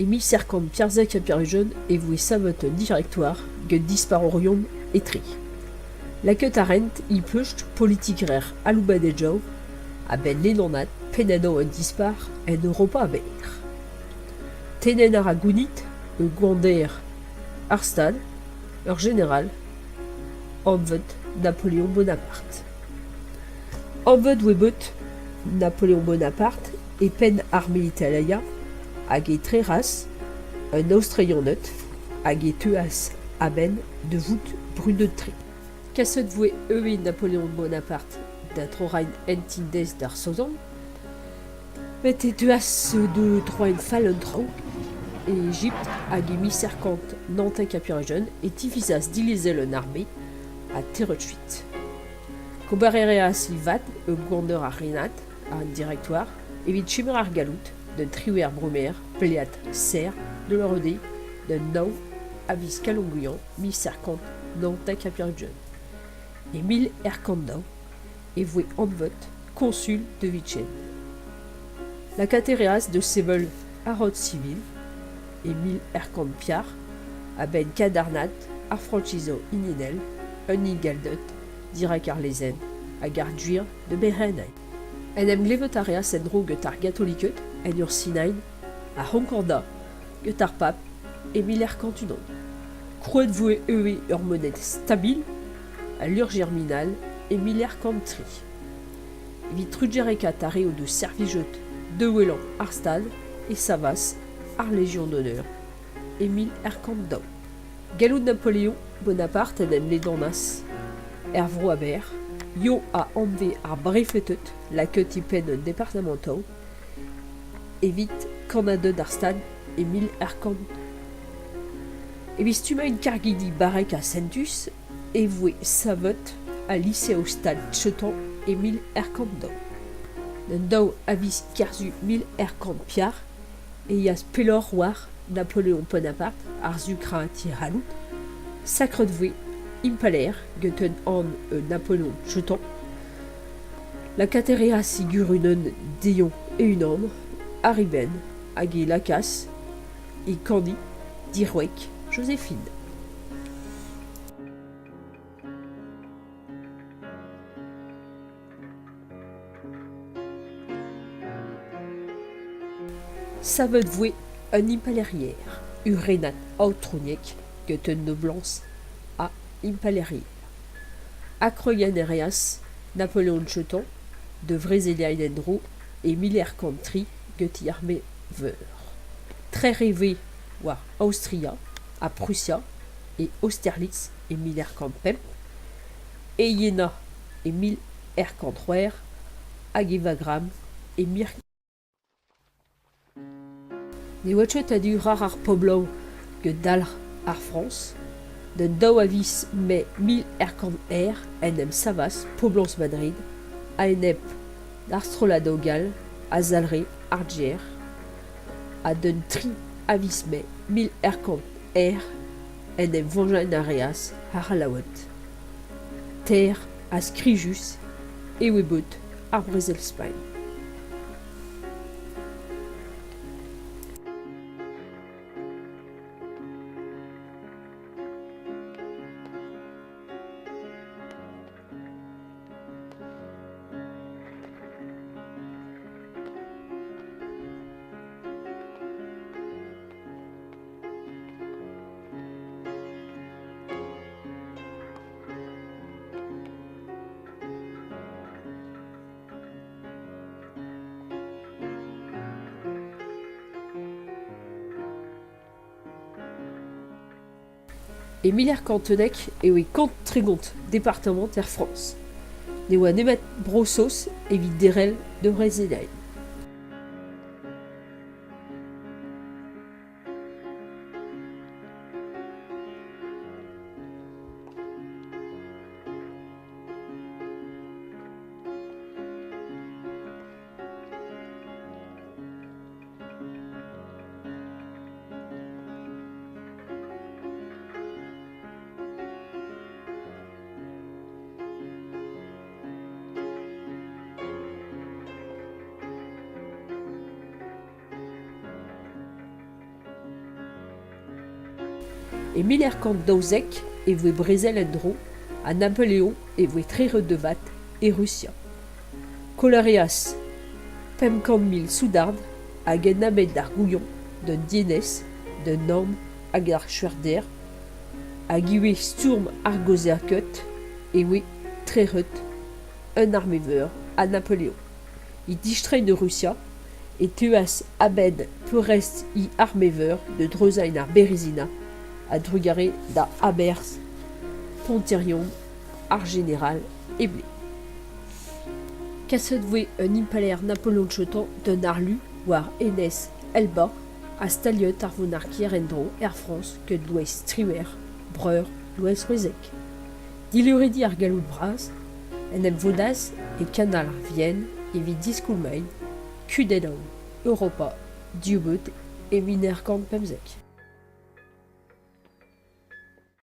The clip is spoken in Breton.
E 1775 e voe savet un Directoire gant dispac'hourion etre. Lakaet a raent implij politikerezh aloubadegoù a-benn ledanaat pennadoù an Dispac'h en Europa a-bezh. Tennañ a ra gounid eus gwander ar Stad ur jeneral anvet Napoleon Bonaparte. Anvet e voe bet Napoleon Bonaparte e penn arme Italia hag e trec'has an Aostrianed hag e teuas a-benn da vout brudet-tre. Kaset e voe ivez Napoleon Bonaparte da droiñ en Indez d'ar Saozon met e teuas da droiñ fall an traoù e Egipt hag e miz 1949 e tivizas dilezel an arme ha tec'hout kuit. Ober a reas e vad e gouarner ar Renad an Directoire evit kemer ar galloud d'un triwec'h Brumaire plead serr de l'Eurode d'un nav a viz Kalongouian 1799. E 1802 e voe anvet koñsul de Vichen. Lakaat e reas da sevel ar sivil e 1804 a-benn kadarnaat ar frankizoù hiniennel, un ingalded dirak ar lezenn hag ar gwir da berc'hennañ. En em glevet a reas en-dro gant ar gatoliked en ur sinañ ar c'honkordañ gant ar pab e 1801. Krouet e voe ivez ur moned stabil, al lur germinal, e 1803. Evit trugarekaat ar re o deus servijet da wellañ ar Stad e savas ar Legion d'honneur e 1802. Galloud Napoleon Bonaparte en em ledanas er vro aber, eo a anvez ar brefeded lakaet e penn un departamantoù evit kannaded ar Stad e 1800. Evit stummañ kargidi barrek ha sentus e voe savet al liseoù Stad Chetan e 1802. D'an daou a viz Kerzu 1804 e yeas pelloc'h war Napoleon Bonaparte àr-zu kreñv e c'halloud. Sakret e voe impalaer gant un anv Napoleon Chetan. Lakaat a reas e gurunenn dezhañ e-unan àr e benn hag e lakaas e kani dic'hwek Joséphine. Savet e voe un impalaeriezh, ur renad aotrouniek gant un noblañs a impalaeriezh. Adkrogañ a reas Napoleon Chetan da vrezeliañ en-dro e 1803 gant e arme veur. Trec'h e voe war Aostria ha Prusia e Austerlitz e 1805, e Jena e 1806 hag e Wagram e Ne oa ket a-du rac'h ar pobloù get dalc'h ar Frañs. D'an daou a viz Mae 1801 en em savas poblañs Madrid a-enep d'ar strolladoù gall a zalc'he ar gêr ha d'un tri a viz Mae 1801 en em veñjañ a reas ar C'hallaoued. Taer ha skrijus e oa bet ar brezel Spagn. E 1809 e oe 130 departamant er Frañs. Ne oa nemet Bro-Saoz evit derc'hel da vrezelliñ. E 1812 e voe brezel en-dro ha Napoleon e voe trec'het da vat e Rusia. Koll a reas 500 000 soudard hag en abeg d'ar gouiañv, d'an dienez, d'an naon hag d'ar skuizhder, hag ivez stourm ar Gozaked e voe trec'het un arme veur ha Napoleon. E distreiñ da Rusia e teuas a-benn peurrest e arme veur da dreuzañ ar Berezina a-drugarez da aberzh ponterion ar jeneral Eble. Kaset e voe an impalaer Napoleon Chetañ d'un harlu war enez Elba ha staliet ar vonarkiezh en-dro er Frañs gant Loeiz Triwec'h, breur Loeiz C'hwezek. Dileuridi ar galloud bras en em vodas e kanal ar Vienne evit diskoulmañ kudennoù Europa dieubet e 1915.